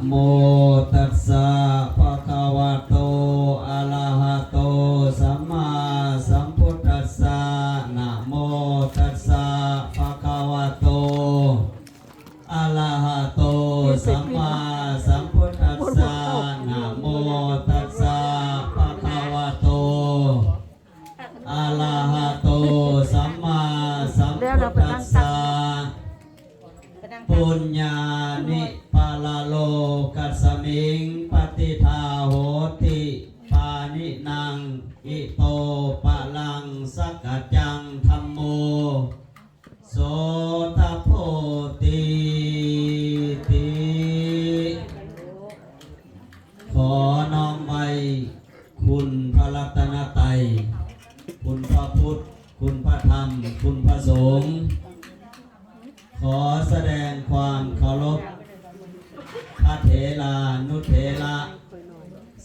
โมตัสสะ ภะคะวะโต อะระหะโต สัมมาสัมพุทธัสสะ นะโมตัสสะ ภะคะวะโต อะระหะโต สัมมาสัมพุทธัสสะ นะโมตัสสะ ภะคะวะโต อะระหะโต สัมมาสัมพุทธัสสะ ปุญญานิ ปะระโลกัสสมิง ปะติฏฐาโหติ ปานินัง อิโต ปะลัง สักกัจจัง ธัมโม โสตโพติติ ขอน้อมไหว้คุณพระรัตนตรัย คุณพระพุทธ คุณพระธรรม คุณพระสงฆ์ ขอแสดงความเคารพ พระเถรานุเถระ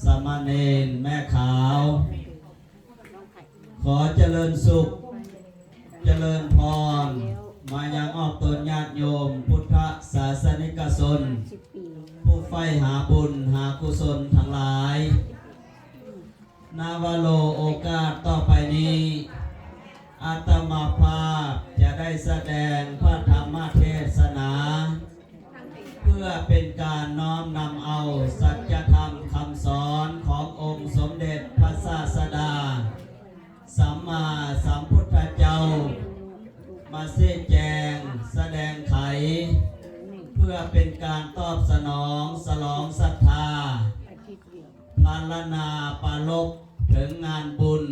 สามเณรแม่ขาว ขอเจริญสุข เจริญพร มายังออกตนญาติโยมพุทธศาสนิกชน ผู้ใฝ่หาบุญหากุศลทั้งหลาย นวโร โอกาสต่อไปนี้ อาตมาภาพจะได้แสดงพระธรรมเทศนา เพื่อเป็นการน้อมนำเอาสัจธรรมคำสอนขององค์สมเด็จพระศาสดาสัมมาสัมพุทธเจ้า มาชี้แจงแสดงไข เพื่อเป็นการตอบสนองสลองศรัทธา พรรณนาปรารภถึงงานบุญ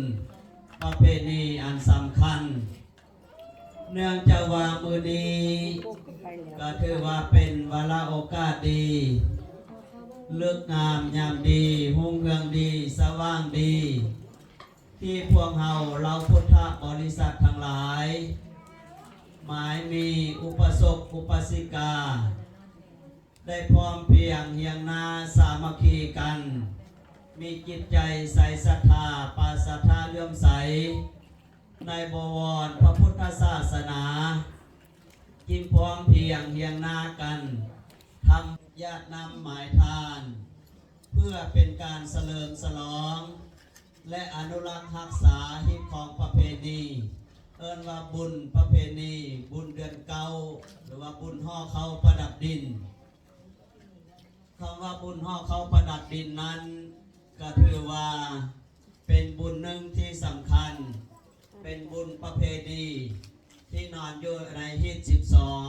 ประเพณีอันสำคัญ เนื่องจากว่ามื้อนี้ก็ถือว่าเป็นวาระโอกาสดี ฤกษ์งามยามดี รุ่งเรืองดี สว่างดี ที่พวกเฮาเหล่าพุทธบริษัททั้งหลาย หมายมีอุปาสกอุปาสิกา ได้พร้อมเพรียงเฮียงหน้าสามัคคีกัน มีจิตใจใสศรัทธา ปราศจากเหลื่อมใส ในบวรพระพุทธศาสนา จึงพร้อมเพรียงเฮียงหน้ากัน ทำหยาดน้ำหมายทาน เพื่อเป็นการเฉลิมฉลอง และอนุรักษ์รักษาฮีตของประเพณี เอิ้นว่าบุญประเพณี บุญเดือนเก้า หรือว่าบุญห่อข้าวประดับดิน คำว่าบุญห่อข้าวประดับดินนั้น ก็ถือว่าเป็นบุญหนึ่งที่สำคัญ เป็นบุญประเพณีที่นอนอยู่ในฮีตสิบสอง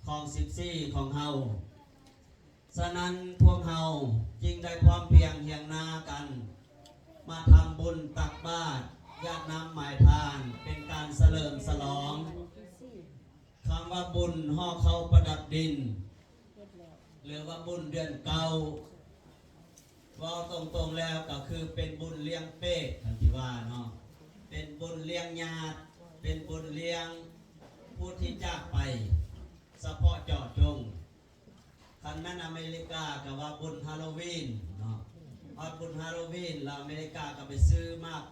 ของสิบสี่ ของเฮา ฉะนั้นพวกเฮาจึงได้พร้อมเพรียงเฮียงหน้ากัน มาทำบุญตักบาตร หยาดน้ำหมายทาน เป็นการเฉลิมฉลอง คำว่าบุญห่อข้าวประดับดิน หรือว่าบุญเดือนเก้า เว้าตรงๆแล้วก็คือเป็นบุญเลี้ยงเปรต คันสิว่าเนาะ เป็นบุญเลี้ยงญาติ เป็นบุญเลี้ยงผู้ที่จากไป เฉพาะเจาะจง คันแม่นอเมริกาก็ว่าบุญฮาโลวีนเนาะ ฮอดบุญฮาโลวีน แล้วอเมริกาก็ไปซื้อหมาก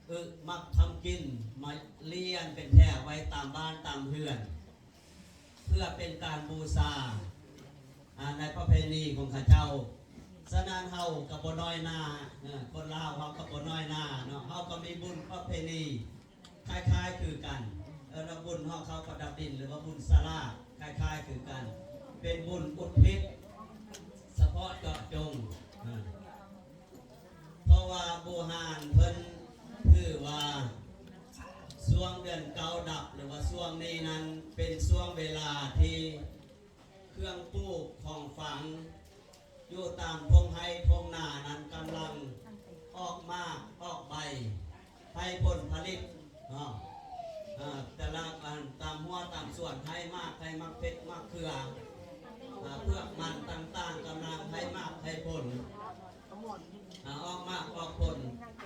อึ หมากพัมกิน มาเรียงเป็นแถวไว้ตามบ้านตามเฮือน เพื่อเป็นการบูชา อ่า ในประเพณีของเขาเจ้า ฉะนั้นเฮาก็บ่น้อยหน้า เออ คนลาวเฮาก็บ่น้อยหน้าเนาะ เฮาก็มีบุญประเพณี คล้ายๆคือกัน เอิ้นว่าบุญห่อข้าวประดับดิน หรือว่าบุญสลาก คล้ายๆคือกัน เป็นบุญอุทิศเฉพาะเจาะจง อ่า เพราะว่าโบราณเพิ่นถือว่าช่วงเดือนเก้าดับ หรือว่าช่วงนี้นั้นเป็นช่วงเวลาที่เครื่องปลูกของฝัง อยู่ตามท่งไฮ่ท่งนานั้นกำลังออกหมากออกใบ ให้ผลผลิตเนาะ อ่า แต่ละอันตามฮั้วตามสวน ให้หมาก ให้หมากเผ็ด หมากเขือ อ่า เผือกมันต่างๆ กำลังให้หมากให้ผล อ่า ออกหมากออกผล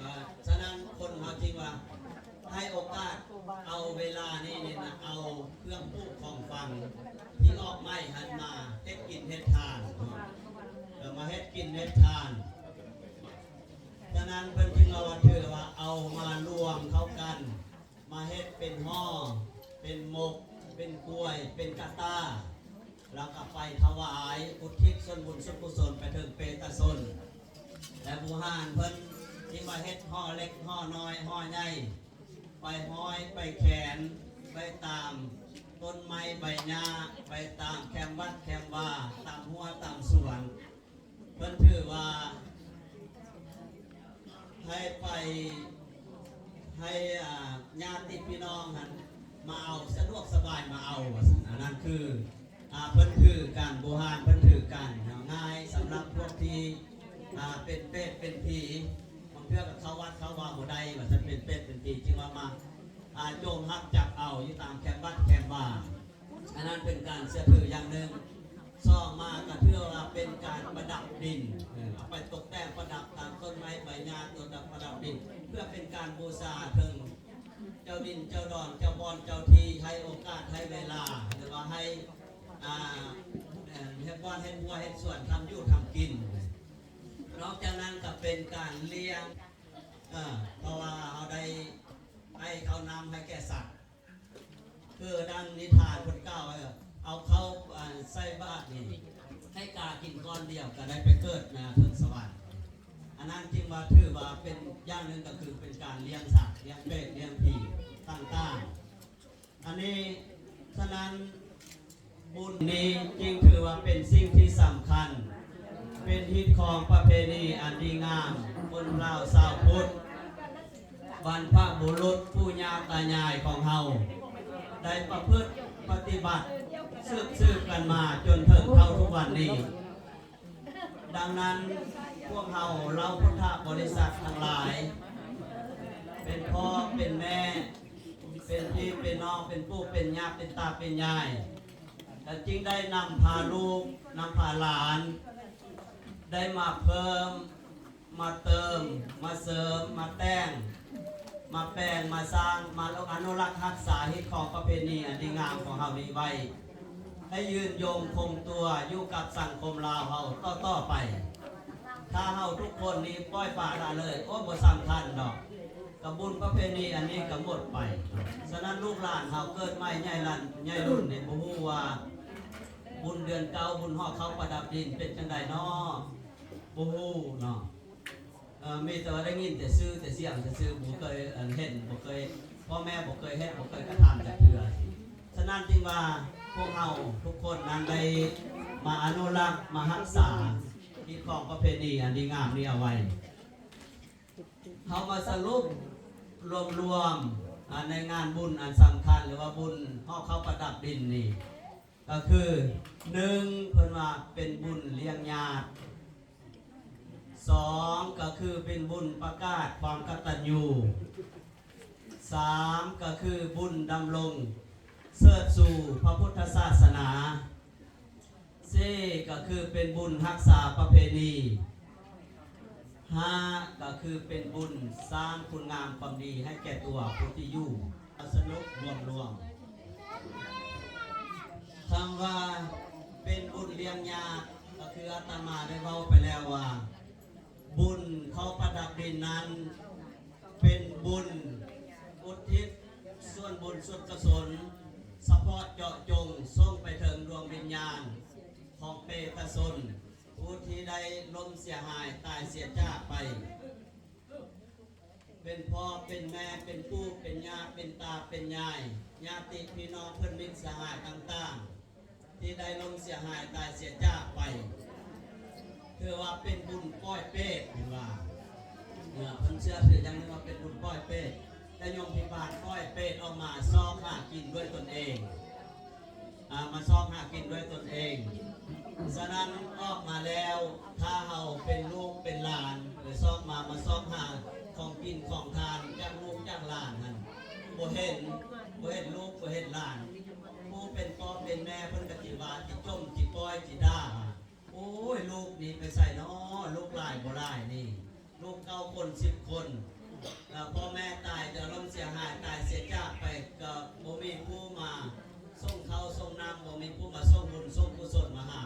อ่า ฉะนั้นคนเฮาจึงว่า ให้โอกาส เอาเวลานี้นี่นะ เอาเครื่องปลูกของฝังที่ออกใหม่หั้นมาเฮ็ดกินเฮ็ดทานเนาะ เออ มาเฮ็ดกินเฮ็ดทาน ฉะนั้นเพิ่นจึงเอาว่า ถือว่าเอามารวมเข้ากัน มาเฮ็ดเป็นห่อ เป็นหมก เป็นกล้วย เป็นกะต้า ແລ້ວກໍໄປຖວາຍອຸທິດສ່ວນບຸນສ່ວນກຸສົນໄປເຖິງເປຕະຊົນ ແລະ ບູຮານເພິ່ນທີ່ວ່າເຮັດຫໍ່ເລັກຫໍ່ນ້ອຍຫໍ່ໃຫຍ່ ໄປຮ້ອຍໄປແຂນ ໄປຕາມຕົ້ນໄມ້ໃບຫຍ້າ ໄປຕາມແຄມວັດແຄມວາ ຕາມຮົ້ວຕາມສວນ ເພິ່ນຖືວ່າໃຫ້ໄປ ໃຫ້ ອ່າ ຍາດຕິພີ່ນ້ອງຫັ້ນມາເອົາ ສະດວກສະບາຍມາເອົາ ວ່າຊັ້ນ. ອັນນັ້ນຄື ອ່າ ເພິ່ນຖືກັນ ບູຮານເພິ່ນຖືກັນ ງ່າຍສຳລັບພວກທີ່ ອ່າ ເປັນເປດເປັນຜີ ບາງເທື່ອກໍເຂົ້າວັດເຂົ້າວາບໍ່ໄດ້ ວ່າຊັ້ນ ເປັນເປດເປັນຜີ ຈຶ່ງວ່າມາ ອ່າ ໂຈມຮັບຈັບເອົາຢູ່ຕາມແຄມວັດແຄມວາ. ອັນນັ້ນເປັນການເຊື່ອຖືຢ່າງໜຶ່ງ. ສອງມາກໍຖືວ່າເປັນການປະດັບດິນ ເອີ ເອົາໄປຕົກແຕ່ງປະດັບຕາມຕົ້ນໄມ້ໃບຫຍ້າ ຕົວດັບປະດັບດິນ ເພື່ອເປັນການບູຊາເຖິງເຈົ້າດິນເຈົ້າດອນ ເຈົ້າບ່ອນເຈົ້າທີ່ ໃຫ້ໂອກາດໃຫ້ເວລາ ຫຼືວ່າໃຫ້ ອ່າ ເຮັດບ່ອນເຮັດຮົ້ວເຮັດສວນ ທຳຢູ່ທຳກິນ. ນອກຈາກນັ້ນກໍເປັນການລ້ຽງ ເອີ ເພາະວ່າເຮົາໄດ້ໃຫ້ເຂົ້ານ້ຳໃຫ້ແກ່ສັດ ຄືດັ່ງນິທານເພິ່ນກ່າວວ່າ ເອົາເຂົ້າ ອ່າ ໃສ່ບາດນີ້ ໃຫ້ກາກິນກ້ອນດຽວກໍໄດ້ໄປເກີດນະເທິງສະຫວັນ. ອັນນັ້ນຈຶ່ງວ່າຖືວ່າເປັນຢ່າງໜຶ່ງ ກໍຄືເປັນການລ້ຽງສັດ ລ້ຽງເປດ ລ້ຽງຜີຕ່າງໆ. ອັນນີ້ ສະນັ້ນ ບຸນນີ້ຈຶ່ງຖືວ່າເປັນສິ່ງທີ່ສຳຄັນ ເປັນຮີດຄອງປະເພນີອັນດີງາມ ຄົນລາວຊາວພຸດ ບັນພະບຸລຸດປູ່ຍ່າຕາຍາຍຂອງເຮົາ ໄດ້ປະພຶດປະຕິບັດສືບໆກັນມາຈົນເຖິງເທົ່າທຸກວັນນີ້. ດັ່ງນັ້ນ ພວກເຮົາເຫຼົ່າພຸດທະບໍລິສັດທັງຫຼາຍ ເປັນພໍ່ເປັນແມ່ ເປັນພີ່ເປັນນ້ອງ ເປັນປູ່ເປັນຍ່າ ເປັນຕາເປັນຍາຍ ແລະ ຈຶ່ງໄດ້ນຳພາລູກ ນຳພາຫຼານ ໄດ້ມາເພີ່ມ ມາເຕີມ ມາເສີມ ມາແຕ່ງ ມາແປງ ມາສ້າງ ມາອະນຸລັກຮັກສາຮີດຄອງປະເພນີອັນດີງາມຂອງເຮົານີ້ໄວ້ ໃຫ້ຍືນຍົງຄົງຕົວຢູ່ກັບສັງຄົມລາວເຮົາຕໍ່ໆໄປ. ຖ້າເຮົາທຸກຄົນນີ້ປ່ອຍປະລະເລີຍ ໂອ້ ບໍ່ສຳຄັນດອກ ກະບຸນປະເພນີອັນນີ້ກະໝົດໄປ. ສະນັ້ນ ລູກຫຼານເຮົາເກີດໃໝ່ໃຫຍ່ລັນ ໃຫຍ່ລຸນນີ້ ບໍ່ຮູ້ວ່າບຸນເດືອນເກົ້າ ບຸນຫໍ່ເຂົ້າປະດັບດິນເປັນຈັ່ງໃດນໍ ບໍ່ຮູ້ເນາະ. ເອີ ມີແຕ່ວ່າໄດ້ຍິນແຕ່ຊື່ແຕ່ສຽງຊື່ໆ ບໍ່ເຄີຍ ເອີ ເຫັນ ບໍ່ເຄີຍ ພໍ່ແມ່ບໍ່ເຄີຍເຮັດ ບໍ່ເຄີຍກະທຳຈັກເທື່ອ. ສະນັ້ນຈຶ່ງວ່າພວກເຮົາທຸກຄົນນັ້ນໄດ້ມາອະນຸລັກ ມາຮັກສາຮີດຄອງປະເພນີອັນດີງາມນີ້ເອົາໄວ້. ເຮົາມາສະຫຼຸບລວມໆ ອາ ໃນງານບຸນອັນສຳຄັນ ຫຼືວ່າບຸນຫໍ່ເຂົ້າປະດັບດິນນີ້ ກໍຄື ໜຶ່ງ ເພິ່ນວ່າເປັນບຸນລ້ຽງຍາດ, ສອງ ກໍຄືເປັນບຸນປະກາດຄວາມກະຕັນຍູ, ສາມ ກໍຄືບຸນດຳລົງເສີດຊູພະພຸດທະສາສະໜາ, ສີ່ ກໍຄືເປັນບຸນຮັກສາປະເພນີ, ຫ້າ ກໍຄືເປັນບຸນສ້າງຄຸນງາມຄວາມດີໃຫ້ແກ່ຕົວຜູ້ທີ່ຢູ່. ສະຫຼຸບລວມໆ ຄຳວ່າເປັນບຸນລ້ຽງຍາດ ກໍຄືອາດຕະມາໄດ້ເວົ້າໄປແລ້ວວ່າ ບຸນເຂົ້າປະດັບດິນນັ້ນ ເປັນບຸນອຸທິດສ່ວນບຸນສ່ວນກຸສົນ ສະເພາະເຈາະຈົງສົ່ງໄປເຖິງດວງວິນຍານຂອງເປຕະຊົນ ຜູ້ທີ່ໄດ້ລົ້ມເສຍຫາຍຕາຍເສຍຈາກໄປ ເປັນພໍ່ເປັນແມ່ ເປັນປູ່ເປັນຍ່າ ເປັນຕາເປັນຍາຍ ຍາດຕິພີ່ນ້ອງເພື່ອນມິດສະຫາຍຕ່າງໆ ທີ່ໄດ້ລົ້ມເສຍຫາຍຕາຍເສຍຈາກໄປ ຖືວ່າເປັນບຸນປ່ອຍເປດ ເພິ່ນວ່າ ເອີ ເພິ່ນເຊື່ອຖືຢ່າງໜຶ່ງວ່າເປັນບຸນປ່ອຍເປດ ແຕ່ໂຍມພິບານປ່ອຍເປດອອກມາຊອກຫາກິນດ້ວຍຕົນເອງ ອາ ມາຊອກຫາກິນດ້ວຍຕົນເອງ. ສະນັ້ນອອກມາແລ້ວ ຖ້າເຮົາເປັນລູກເປັນຫຼານ ຫຼືຊອກມາ ມາຊອກຫາຂອງກິນຂອງທານຈາກລູກຈາກຫຼານຫັ້ນ ບໍ່ເຫັນ ບໍ່ເຫັນລູກ ບໍ່ເຫັນຫຼານ ຜູ້ເປັນພໍ່ເປັນແມ່ເພິ່ນກະຊິວ່າ ຊິຈົ່ມ ຊິປ້ອຍ ຊິດ່າ ໂອ້ຍ ລູກນີ້ໄປໃສນໍ ລູກຫຼາຍບໍ່ຫຼາຍນີ້ ລູກເກົ້າຄົນ ສິບຄົນ ແລ້ວພໍ່ແມ່ຕາຍ ຈະລົ້ມເສຍຫາຍຕາຍເສຍຈາກໄປ ກໍບໍ່ມີຜູ້ມາສົ່ງເຂົ້າສົ່ງນ້ຳ ບໍ່ມີຜູ້ມາສົ່ງບຸນສົ່ງກຸສົນມາຫາ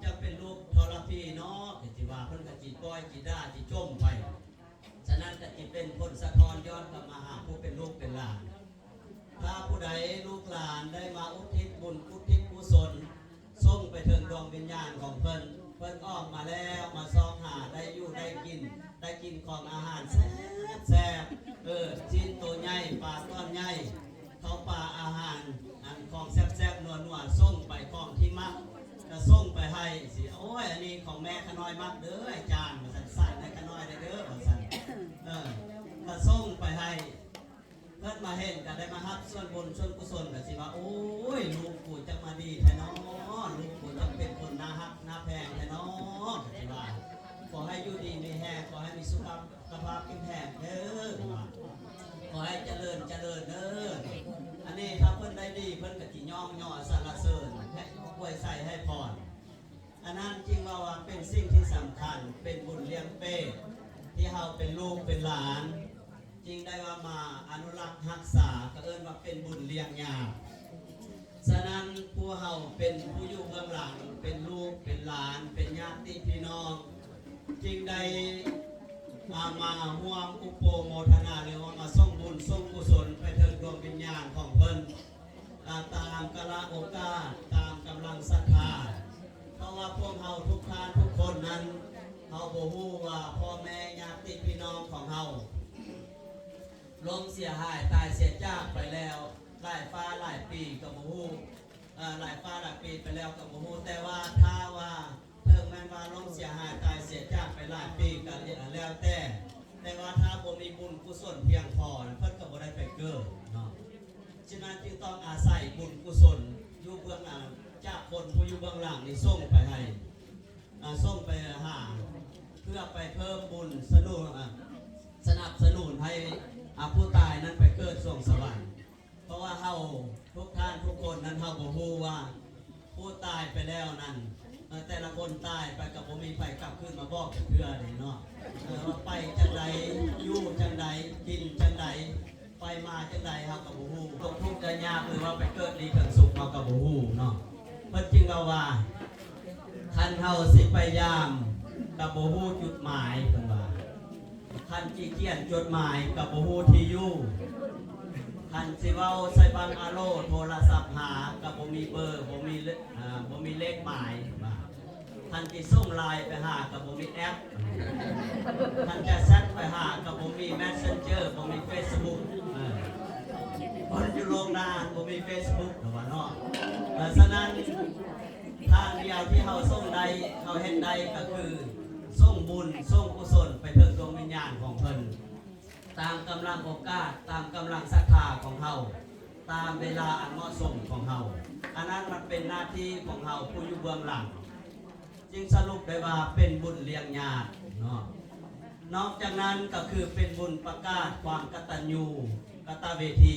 ຈະເປັນລູກທໍລະພີເນາະ ກະຊິວ່າ ເພິ່ນກະຊິປ້ອຍ ຊິດ່າ ຊິຈົ່ມໄປ. ສະນັ້ນກະຊິເປັນຜົນສະທ້ອນຍ້ອນກັບມາຫາຜູ້ເປັນລູກເປັນຫຼານ. ຖ້າຜູ້ໃດລູກຫຼານໄດ້ມາອຸທິດບຸນອຸທິດກຸສົນ ສົ່ງໄປເຖິງດວງວິນຍານຂອງເພິ່ນ. ເພິ່ນອອກມາແລ້ວ ມາຊອກຫາໄດ້ຢູ່ໄດ້ກິນ ໄດ້ກິນຂອງອາຫານແຊບໆ ເອີ ຊີ້ນໂຕໃຫຍ່ ປາຕ້ອນໃຫຍ່ ເຂົ້າປາອາຫານ ອັນຂອງແຊບໆ ນົວໆ ສົ່ງໄປ ຂອງທີ່ມັກກະສົ່ງໄປໃຫ້ຊີ້. ໂອ້ຍ ອັນນີ້ຂອງແມ່ຂ້ານ້ອຍມັກເດີອາຈານ ວ່າຊັ້ນ. ໃສ່ໃຫ້ຂ້ານ້ອຍແດ່ເດີ ວ່າຊັ້ນ. ເອີ ກະສົ່ງໄປໃຫ້ ເພິ່ນມາເຫັນກະໄດ້ມາຮັບສ່ວນບຸນສ່ວນກຸສົນ ກະຊິວ່າ ໂອ້ຍ ລູກກູຈັກມາດີແທ້ນໍ ລູກກູຈັກເປັນຄົນໜ້າຮັກໜ້າແພງແທ້ນໍ ກະຊິວ່າ. ຂໍໃຫ້ຢູ່ດີມີແຮງ ຂໍໃຫ້ມີສຸຂະພາບເຂັ້ມແຮງເດີ ວ່າ ຂໍໃຫ້ຈະເລີນຈະເລີນເດີ. ອັນນີ້ຖ້າເພິ່ນໄດ້ດີ ເພິ່ນກະຊິຍ້ອງຍໍສັນລະເສີນ ອວຍໄຊໃຫ້ພອນ. ອັນນັ້ນຈຶ່ງເວົ້າວ່າເປັນສິ່ງທີ່ສຳຄັນ ເປັນບຸນລ້ຽງເປດ ທີ່ເຮົາເປັນລູກເປັນຫຼານ ຈຶ່ງໄດ້ວ່າມາອະນຸລັກຮັກສາ ກະເອີ້ນວ່າເປັນບຸນລ້ຽງຍາດ. ສະນັ້ນ ພວກເຮົາເປັນຜູ້ຢູ່ເບື້ອງຫຼັງ ເປັນລູກເປັນຫຼານ ເປັນຍາດຕິພີ່ນ້ອງ ຈຶ່ງໄດ້ ອາ ມາຮ່ວມອຸປະໂມທະນາ ຫຼືວ່າມາສົ່ງບຸນສົ່ງກຸສົນໄປເຖິງດວງວິນຍານຂອງເພິ່ນ ອາ ຕາມກາລະໂອກາດ ຕາມກຳລັງສັດທາ. ເພາະວ່າພວກເຮົາທຸກທ່ານທຸກຄົນນັ້ນ ເຮົາບໍ່ຮູ້ວ່າພໍ່ແມ່ຍາດຕິພີ່ນ້ອງຂອງເຮົາ ລົ້ມເສຍຫາຍຕາຍເສຍຈາກໄປແລ້ວ ຫຼາຍຟ້າຫຼາຍປີກະບໍ່ຮູ້ ເອີ ຫຼາຍຟ້າຫຼາຍປີໄປແລ້ວກະບໍ່ຮູ້. ແຕ່ວ່າຖ້າວ່າ ເຖິງແມ່ນວ່າລົ້ມເສຍຫາຍຕາຍເສຍຈາກໄປຫຼາຍປີກະແລ້ວແຕ່ ແຕ່ວ່າຖ້າບໍ່ມີບຸນກຸສົນພຽງພໍ ເພິ່ນກະບໍ່ໄດ້ໄປເກີດເນາະ. ສະນັ້ນຈຶ່ງຕ້ອງອາໄສບຸນກຸສົນຢູ່ເບື້ອງ ອາ ຈາກຄົນຜູ້ຢູ່ເບື້ອງຫຼັງນີ້ສົ່ງໄປໃຫ້ ອາ ສົ່ງໄປຫາ ເພື່ອໄປເພີ່ມບຸນສະໜູນ ອາ ສະໜັບສະໜູນໃຫ້ ອາ ຜູ້ຕາຍນັ້ນໄປເກີດສວງສະຫວັນ. ເພາະວ່າເຮົາທຸກທ່ານທຸກຄົນນັ້ນ ເຮົາບໍ່ຮູ້ວ່າຜູ້ຕາຍໄປແລ້ວນັ້ນ ເອີ ແຕ່ລະຄົນຕາຍໄປກະບໍ່ມີໃຜກັບຄືນມາບອກຈັກເທື່ອເດເນາະ ເອີ ວ່າໄປຈັ່ງໃດ ຢູ່ຈັ່ງໃດ ກິນຈັ່ງໃດ ໄປມາຈັ່ງໃດ ເຮົາກະບໍ່ຮູ້. ຕົກທຸກໄດ້ຍາກ ຫຼືວ່າໄປເກີດດີເຖິງສຸກ ເຮົາກະບໍ່ຮູ້ເນາະ. ເພິ່ນຈຶ່ງເວົ້າວ່າ ຄັນເຮົາຊິໄປຢາມກະບໍ່ຮູ້ຈຸດໝາຍ ເພິ່ນວ່າ. ຄັນຊິຂຽນຈົດໝາຍກະບໍ່ຮູ້ທີ່ຢູ່. ຄັນຊິເວົ້າໃສ່ບັ້ງອາໂລໂທລະສັບຫາກະບໍ່ມີເບີ ບໍ່ມີເລ ອາ ບໍ່ມີເລກໝາຍວ່າ. ຄັນຊິສົ່ງໄລນ໌ໄປຫາກະບໍ່ມີແອັບ. ຄັນຈະແຊັດໄປຫາກະບໍ່ມີແມັດເຊັນເຈີ ບໍ່ມີເຟສບຸກ. ເອີ ຄົນຢູ່ໂລກໜ້າບໍ່ມີເຟສບຸກ ເພິ່ນວ່າເນາະ. ເອີ ສະນັ້ນ ທາງດຽວທີ່ເຮົາສົ່ງໄດ້ ເຮົາເຮັດໄດ້ກະຄືສົ່ງບຸນສົ່ງກຸສົນໄປເຖິງດວງວິນຍານຂອງເພິ່ນ ຕາມກຳລັງໂອກາດ ຕາມກຳລັງສັດທາຂອງເຮົາ ຕາມເວລາອັນເໝາະສົມຂອງເຮົາ. ອັນນັ້ນມັນເປັນໜ້າທີ່ຂອງເຮົາຜູ້ຢູ່ເບື້ອງຫຼັງ ຈຶ່ງສະຫຼຸບໄດ້ວ່າເປັນບຸນລ້ຽງຍາດເນາະ. ນອກຈາກນັ້ນກະຄືເປັນບຸນປະກາດຄວາມກະຕັນຍູກະຕະເວທີ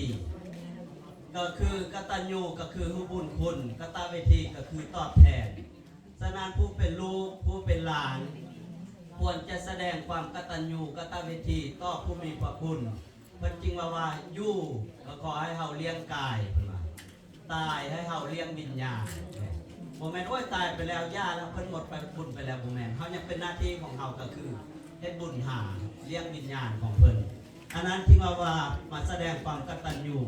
ກະຄືກະຕັນຍູກະຄືຮູ້ບຸນຄຸນ ກະຕະເວທີກະຄືຕອບແທນ. ສະນັ້ນ ຜູ້ເປັນລູກ ຜູ້ເປັນຫຼານ ຄວນຈະສະແດງຄວາມກະຕັນຍູກະຕະເວທີຕໍ່ຜູ້ມີພະຄຸນ. ເພິ່ນຈຶ່ງວ່າ ວ່າຢູ່ກະຂໍໃຫ້ເຮົາລ້ຽງກາຍ ເພິ່ນວ່າ ຕາຍໃຫ້ເຮົາລ້ຽງວິນຍານ. ບໍ່ແມ່ນ ໂອ້ຍ ຕາຍໄປແລ້ວ ຢ່າແລ້ວ ເພິ່ນໝົດໄປບຸນໄປແລ້ວ ບໍ່ແມ່ນ. ເຮົາຍັງເປັນໜ້າທີ່ຂອງເຮົາ ກະຄືເຮັດບຸນຫາລ້ຽງວິນຍານຂອງເພິ່ນ. ອັນນັ້ນຈຶ່ງວ່າ ວ່າມາສະແດງຄວາມກະຕັນຍູ.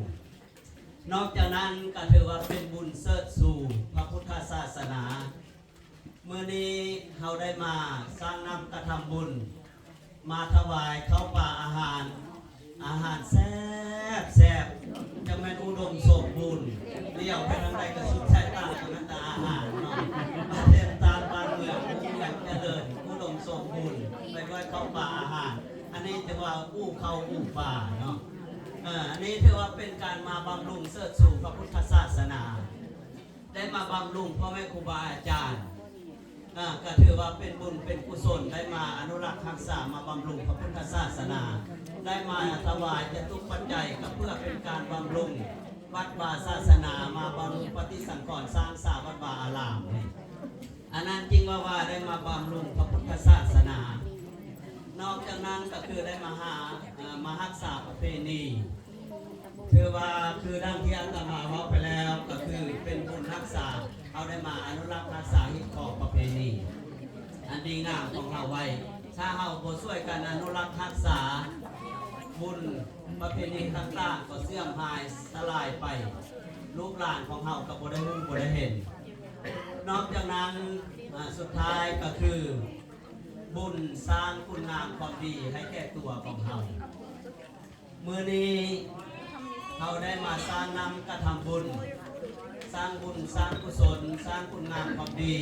ນອກຈາກນັ້ນກະຖືວ່າເປັນບຸນເຊີດຊູພະພຸດທະສາສະໜາ. ມື້ນີ້ເຮົາໄດ້ມາສ້າງນ້ຳກະທຳບຸນ ມາຖວາຍເຂົ້າປາອາຫານ ອາຫານແຊບໆ ຈັ່ງແມ່ນອຸດົມສົມບູນ. ຫຼຽວໄປທາງໃດກະສຸດສາຍຕາກະແມ່ນແຕ່ອາຫານເນາະ. ປະເທດຊາດບ້ານເມືອງ ຈະເລີນອຸດົມສົມບູນໄປດ້ວຍເຂົ້າປາອາຫານ. ອັນນີ້ຖືວ່າອູ່ເຂົ້າອູ່ປາເນາະ. ເອີ ອັນນີ້ຖືວ່າເປັນການມາບຳລຸງເສີດສູງພະພຸດທະສາສະໜາ ໄດ້ມາບຳລຸງພໍ່ແມ່ຄູບາອາຈານ ເອີ ກະຖືວ່າເປັນບຸນເປັນກຸສົນ ໄດ້ມາອະນຸລັກຮັກສາ ມາບຳລຸງພະພຸດທະສາສະໜາ ໄດ້ມາຖວາຍຈະຕຸປັດໄຈ ກະເພື່ອເປັນການບຳລຸງວັດວາສາສະໜາ ມາບຳລຸງປະຕິສັງຂອນສ້າງສາວັດວາອາລາມນີ້. ອັນນັ້ນຈຶ່ງວ່າ ວ່າໄດ້ມາບຳລຸງພະພຸດທະສາສະໜາ. ນອກຈາກນັ້ນກະຄືໄດ້ມາຫາ ເອີ ມາຮັກສາປະເພນີ ຖືວ່າຄືດັ່ງທີ່ອາດຕະມາເວົ້າໄປແລ້ວ ກະຄືເປັນບຸນຮັກສາ ເຮົາໄດ້ມາອະນຸລັກຮັກສາຮີດຄອງປະເພນີອັນດີງາມຂອງເຮົາໄວ້. ຖ້າເຮົາບໍ່ຊ່ວຍກັນອະນຸລັກຮັກສາ ບຸນປະເພນີຕ່າງໆ ກໍເສື່ອມຫາຍສະຫຼາຍໄປ ລູກຫຼານຂອງເຮົາກໍບໍ່ໄດ້ຮູ້ບໍ່ໄດ້ເຫັນ. ນອກຈາກນັ້ນ ອາ ສຸດທ້າຍກໍຄືບຸນສ້າງຄຸນງາມຄວາມດີໃຫ້ແກ່ຕົວຂອງເຮົາ. ມື້ນີ້ເຮົາໄດ້ມາສ້າງນຳກະທຳບຸນ, ສ້າງບຸນ, ສ້າງກຸສົນ, ສ້າງຄຸນງາມຄວາມດີ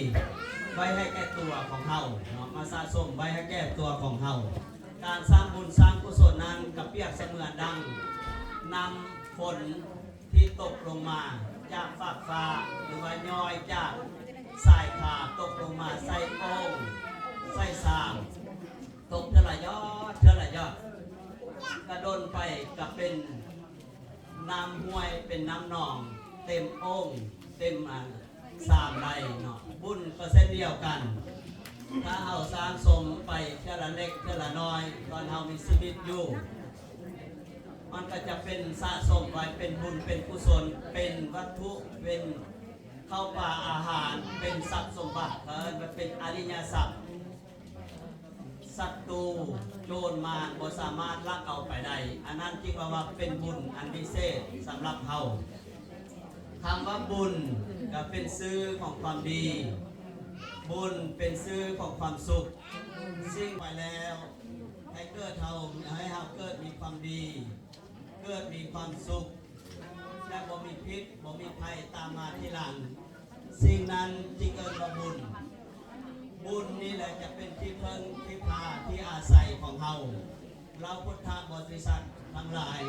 ໄວ້ໃຫ້ແກ່ຕົວຂອງເຮົາເນາະ, ມາສະສົມໄວ້ໃຫ້ແກ່ຕົວຂອງເຮົາ. ການສ້າງບຸນສ້າງກຸສົນນັ້ນກໍປຽບສະເໝືອນດັ່ງນ້ຳຝົນ ທີ່ຕົກລົງມາຈາກຟາກຟ້າ ຫຼືວ່າຍ້ອຍຈາກສາຍຟ້າຕົກລົງມາໃສ່ໂອ່ງ ໃສ່ຊາມ, ຕົກເທື່ອລະຢອດ ເທື່ອລະຢອດ, ກະດົນໄປກະເປັນນ້ຳຫ້ວຍ ເປັນນ້ຳໜອງ ເຕັມໂອ່ງ ເຕັມ ອາ ຊາມໄດ້ເນາະ. ບຸນກໍເຊັ່ນດຽວກັນ, ຖ້າເຮົາສ້າງສົມໄປເທື່ອລະເລັກເທື່ອລະນ້ອຍ ຕອນເຮົາມີຊີວິດຢູ່ ມັນກໍຈະເປັນສະສົມໄວ້ເປັນບຸນເປັນກຸສົນ ເປັນວັດຖຸ ເປັນເຂົ້າປາອາຫານ ເປັນຊັບສົມບັດ ເອີ້ນວ່າເປັນອະລິຍະຊັບ. ສັດຕູໂຈນມານບໍ່ສາມາດລັກເອົາໄປໄດ້. ອັນນັ້ນຈຶ່ງວ່າ ວ່າເປັນບຸນອັນວິເສດສຳລັບເຮົາ. ຄຳວ່າບຸນກໍເປັນຊື່ຂອງຄວາມດີ, ບຸນເປັນຊື່ຂອງຄວາມສຸກ. ສິ່ງໄປແລ້ວ ໃຫ້ເກີດເຮົາ ໃຫ້ເຮົາເກີດມີຄວາມດີ, ເກີດມີຄວາມສຸກ ແລະ ບໍ່ມີພິດ ບໍ່ມີໄພຕາມມາທີຫຼັງ. ສິ່ງນັ້ນຈຶ່ງເອີ້ນວ່າບຸນ. ບຸນນີ້ແຫຼະຈະເປັນທີ່ເພິ່ງທີ່ພາທີ່ອາໄສຂອງເຮົາ ເຫຼົ່າພຸດທະບໍລິສັດທັງຫຼາຍ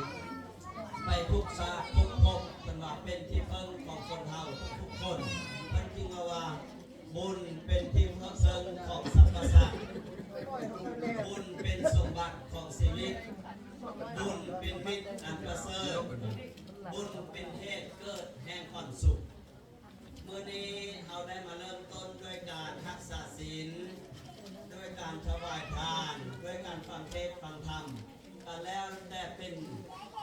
ໄປທຸກຊາດທຸກພົບ. ເພິ່ນວ່າເປັນທີ່ເພິ່ງຂອງຄົນເຮົາທຸກໆຄົນ. ເພິ່ນຈຶ່ງເວົ້າວ່າ ບຸນເປັນທີ່ເພິ່ງຂອງສັບພະສັດ, ບຸນເປັນສົມບັດຂອງຊີວິດ, ບຸນເປັນມິດອັນປະເສີດ, ບຸນເປັນເຫດເກີດແຫ່ງຄວາມສຸກ. ມື້ນີ້ເຮົາໄດ້ມາເລີ່ມຕົ້ນດ້ວຍການຮັກສາສິນ, ດ້ວຍການຖວາຍທານ, ດ້ວຍການຟັງເທດຟັງທຳ, ກໍແລ້ວແຕ່ເປັນ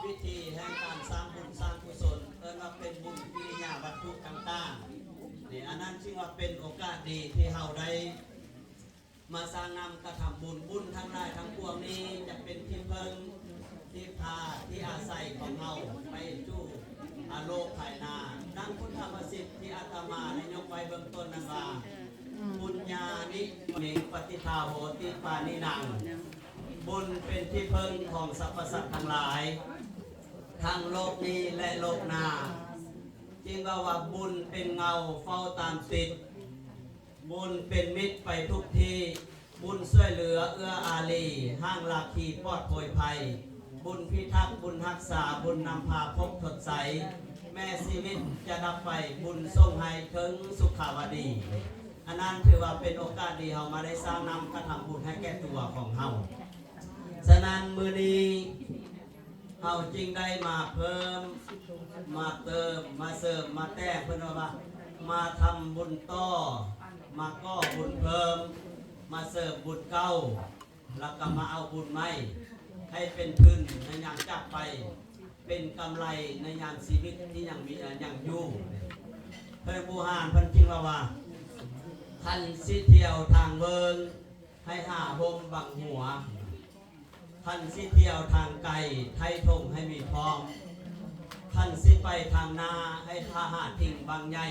ວິທີແຫ່ງການສ້າງບຸນສ້າງກຸສົນ, ເອີ້ນວ່າເປັນບຸນກິລິຍາວັດຖຸຕ່າງໆ. ນີ້ ອັນນັ້ນຈຶ່ງວ່າເປັນໂອກາດດີທີ່ເຮົາໄດ້ມາສ້າງນຳກະທຳບຸນ. ບຸນທັງຫຼາຍທັງປວງນີ້ຈະເປັນທີ່ເພິ່ງ ທີ່ພາທີ່ອາໄສຂອງເຮົາໄປສູ່ອະໂລກພາຍໜ້າ. ດັ່ງພຸດທະພາສິດທີ່ອາດຕະມາໄດ້ຍົກໄວ້ເບື້ອງຕົ້ນນັ້ນວ່າ ປຸນຍານິ ເມ ປະຕິທາໂຫຕິປານິນັງ, ບຸນເປັນທີ່ເພິ່ງຂອງສັບພະສັດທັງຫຼາຍ ທັງໂລກນີ້ ແລະ ໂລກໜ້າ. ຈຶ່ງເວົ້າວ່າ ບຸນເປັນເງົາເຝົ້າຕາມຕິດ, ບຸນເປັນມິດໄປທຸກທີ່, ບຸນຊ່ວຍເຫຼືອເອື້ອອາລີ, ຫ້າງລາຄີປອດໂພຍໄພ, ບຸນພິທັກ, ບຸນຮັກສາ, ບຸນນຳພາພົບທົດໃສ, ແມ້ຊີວິດຈະດັບໄປ, ບຸນສົ່ງໃຫ້ເຖິງສຸຂາວະດີ. ອັນນັ້ນຖືວ່າເປັນໂອກາດດີ ເຮົາມາໄດ້ສ້າງນຳກະທຳບຸນໃຫ້ແກ່ຕົວຂອງເຮົາ. ສະນັ້ນ ມື້ນີ້ເຮົາຈຶ່ງໄດ້ມາເພີ່ມ ມາເຕີມ ມາເສີມ ມາແຕ່ງ, ເພິ່ນເວົ້າວ່າ ມາທຳບຸນຕໍ່, ມາກໍ່ບຸນເພີ່ມ, ມາເສີມບຸນເກົ່າ, ແລ້ວກໍມາເອົາບຸນໃໝ່ ໃຫ້ເປັນທຶນໃນຍາມຈາກໄປ, ເປັນກຳໄລໃນຍາມຊີວິດທີ່ຍັງມີ ຍັງຢູ່. ເພິ່ນບູຮານເພິ່ນຈຶ່ງເວົ້າວ່າ ຄັນຊິທ່ຽວທາງເວີງ ໃຫ້ຫາຮົ່ມບັງຫົວ, ຄັນຊິທ່ຽວທາງໄກ ໄຖ່ຖົງໃຫ້ມີພ້ອມ, ຄັນຊິໄປທາງໜ້າ ໃຫ້ຫາທິ່ງບັ້ງໃຫຍ່,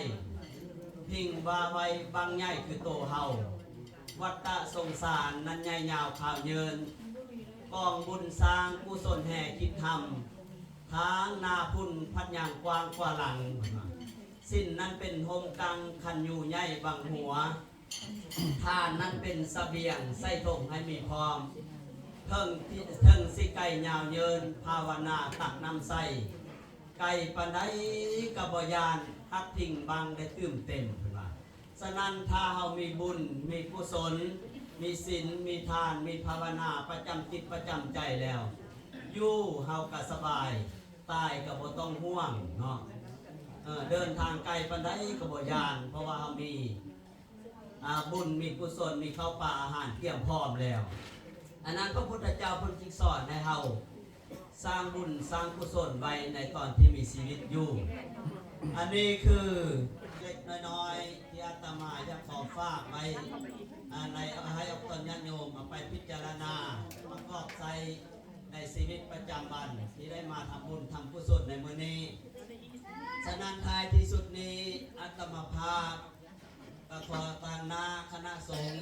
ທິ່ງວ່າໄວ້ບັ້ງໃຫຍ່ຄືໂຕເຮົາ. ວັດຕະສົງສານນັ້ນໃຫຍ່ຍາວຂາວເຍີນ, ກອງບຸນສ້າງກຸສົນແຫ່ຄິດທຳ, ທາງໜ້າພຸ້ນພັດຍາງກວ້າງກວ່າຫຼັງ. ສິນນັ້ນເປັນຮົ່ມກັ້ງ ຄັນຢູ່ໃຫຍ່ບັງຫົວ, ທານນັ້ນເປັນສະບຽງ ໃສ່ຖົງໃຫ້ມີພ້ອມ, ເຖິງ ເຖິງຊິໄກຍາວເຍີນ ພາວະນາຕັກນ້ຳໃສ່, ໄກປານໃດກໍບໍ່ຢ້ານ ຮັກທິ່ງບັ້ງໄດ້ຕື່ມເຕັມ ເພິ່ນວ່າ. ສະນັ້ນ ຖ້າເຮົາມີບຸນ ມີກຸສົນ ມີສິນ ມີທານ ມີພາວະນາປະຈຳຈິດປະຈຳໃຈແລ້ວ, ຢູ່ເຮົາກໍສະບາຍ, ຕາຍກໍບໍ່ຕ້ອງຫ່ວງເນາະ. ເອີ ເດີນທາງໄກປານໃດກໍບໍ່ຢ້ານ ເພາະວ່າເຮົາມີ ອາ ບຸນ ມີກຸສົນ ມີເຂົ້າປາອາຫານກຽມພ້ອມແລ້ວ. ອັນນັ້ນພະພຸດທະເຈົ້າເພິ່ນຈຶ່ງສອນໃຫ້ເຮົາສ້າງບຸນສ້າງກຸສົນໄວ້ໃນຕອນທີ່ມີຊີວິດຢູ່. ອັນນີ້ຄືເລັກໆນ້ອຍໆທີ່ອາດຕະມາຢາກຂໍຝາກໄວ້ ອາ ໃນ ໃຫ້ອອກຕົນຍາດໂຍມເອົາໄປພິຈາລະນາປະກອບໃຊ້ໃນຊີວິດປະຈຳວັນທີ່ໄດ້ມາທຳບຸນທຳກຸສົນໃນມື້ນີ້. ສະນັ້ນ ທ້າຍທີ່ສຸດນີ້ ອາດຕະມາພາບ ຂໍຕາງໜ້າຄະນະສົງ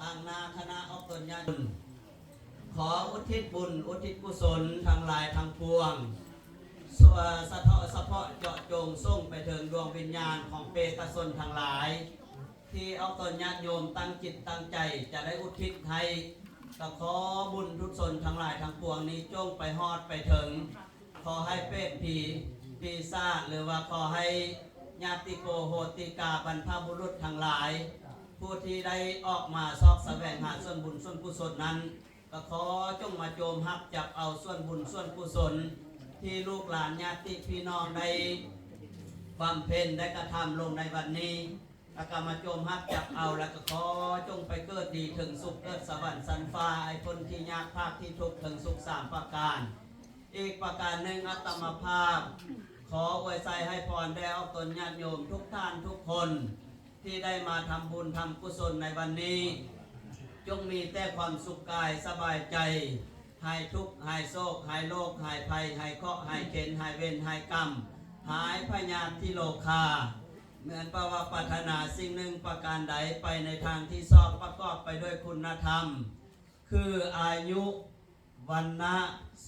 ຕາງໜ້າຄະນະອອກຕົນຍາດ ຂໍອຸທິດບຸນ ອຸທິດກຸສົນທັງຫຼາຍທັງປວງ ສະເພາະ ສະເພາະເຈາະຈົງສົ່ງໄປເຖິງດວງວິນຍານຂອງເປຕະຊົນທັງຫຼາຍ ທີ່ອອກຕົນຍາດໂຍມຕັ້ງຈິດຕັ້ງໃຈຈະໄດ້ອຸທິດໃຫ້ ກໍຂໍບຸນກຸສົນທັງຫຼາຍທັງປວງນີ້ຈົ່ງໄປຮອດໄປເຖິງ ຂໍໃຫ້ເປດຜີປີສາດ ຫຼືວ່າຂໍໃຫ້ຍາຕິໂກໂຫຕິກາບັນພະບຸລຸດທັງຫຼາຍ ຜູ້ທີ່ໄດ້ອອກມາຊອກສະແຫວງຫາສ່ວນບຸນສ່ວນກຸສົນນັ້ນ ກໍຂໍຈົ່ງມາໂຈມຮັບຈັບເອົາສ່ວນບຸນສ່ວນກຸສົນ ທີ່ລູກຫຼານຍາຕິພີ່ນ້ອງໄດ້ບຳເພັນໄດ້ກະທຳລົງໃນວັນນີ້ ແລ້ວກໍມາໂຈມຮັບຈັບເອົາ ແລ້ວກໍຂໍຈົ່ງໄປເກີດດີເຖິງສຸກ ເກີດສະຫວັນຊັ້ນຟ້າ ໃຫ້ພົ້ນທີ່ຍາກພາກທີ່ທຸກເຖິງສຸກສາມປະການ. ອີກປະການໜຶ່ງ ອາດຕະມາພາບ ຂໍອວຍໄຊໃຫ້ພອນແດ່ອອກຕົນຍາດໂຍມທຸກທ່ານທຸກຄົນ ທີ່ໄດ້ມາທຳບຸນທຳກຸສົນໃນວັນນີ້ ຈົ່ງມີແຕ່ຄວາມສຸກກາຍສະບາຍໃຈ ຫາຍທຸກ ຫາຍໂສກ ຫາຍໂລກ ຫາຍໄພ ຫາຍເຄາະ ຫາຍເຂັນ ຫາຍເວນ ຫາຍກຳ ຫາຍພະຍາດທິໂລຄາ ແມ່ນປະວ່າປາດຖະໜາສິ່ງໜຶ່ງປະການໃດ ໄປໃນທາງທີ່ຊອບ ປະກອບໄປດ້ວຍຄຸນນະທຳ ຄືອາຍຸ ວັນນະ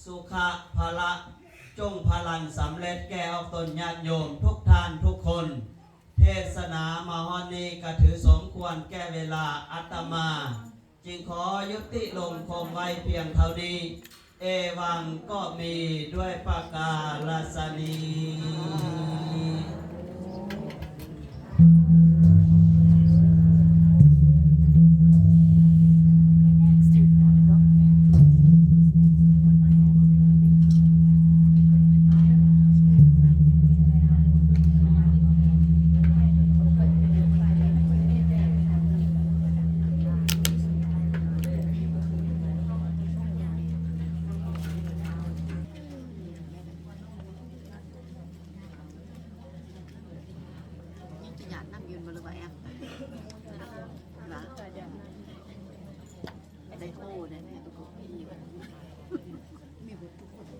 ສຸຂະ ພະລະ ຈົ່ງພະລັນສຳເລັດແກ່ອອກຕົນຍາດໂຍມທຸກທ່ານທຸກຄົນ. ເທດສະໜາມາຮອດນີ້ກະຖືສົມຄວນແກ່ເວລາ ອາດຕະມາຈຶ່ງຂໍຍຸຕິລົງຄົງໄວ້ພຽງເທົ່ານີ້. ເອວັງກໍມີດ້ວຍປະກາລະຊະນີ. ຍັງຈະຢາກນຳຢູ່ບໍ່ ຫຼືວ່າແອບ? ວ່າໄດ້ໂອ້ແດ່ ມີເບິດທຸກຄົນ. ເ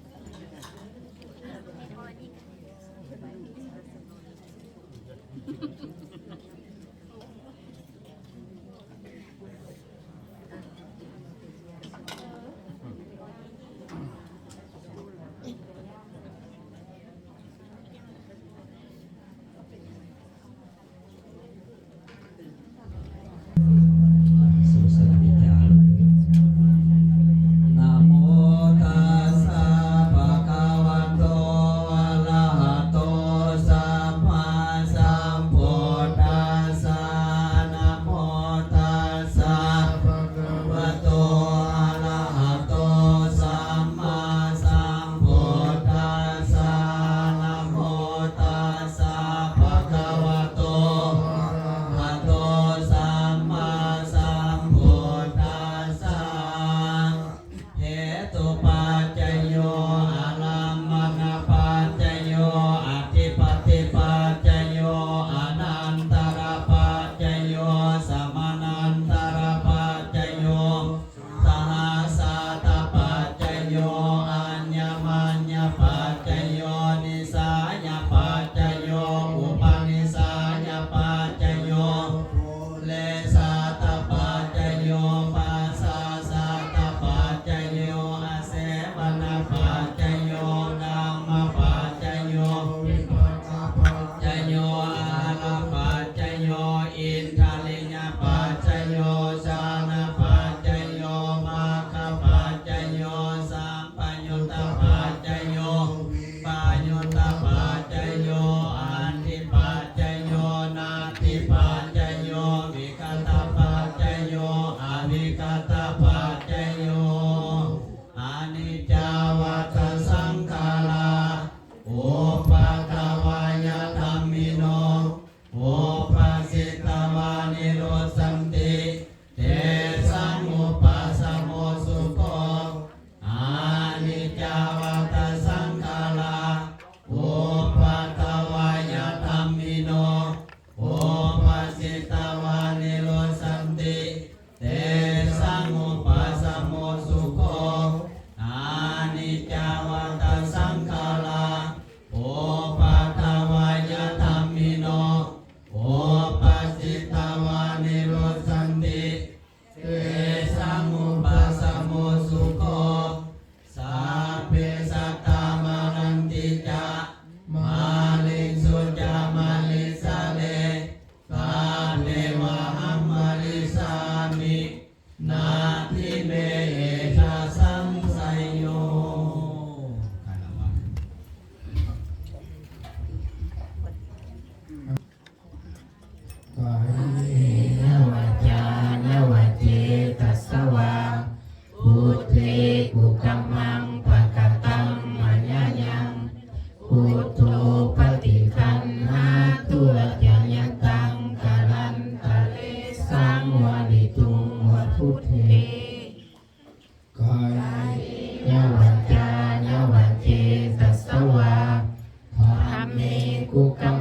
ຜູ້ກຳ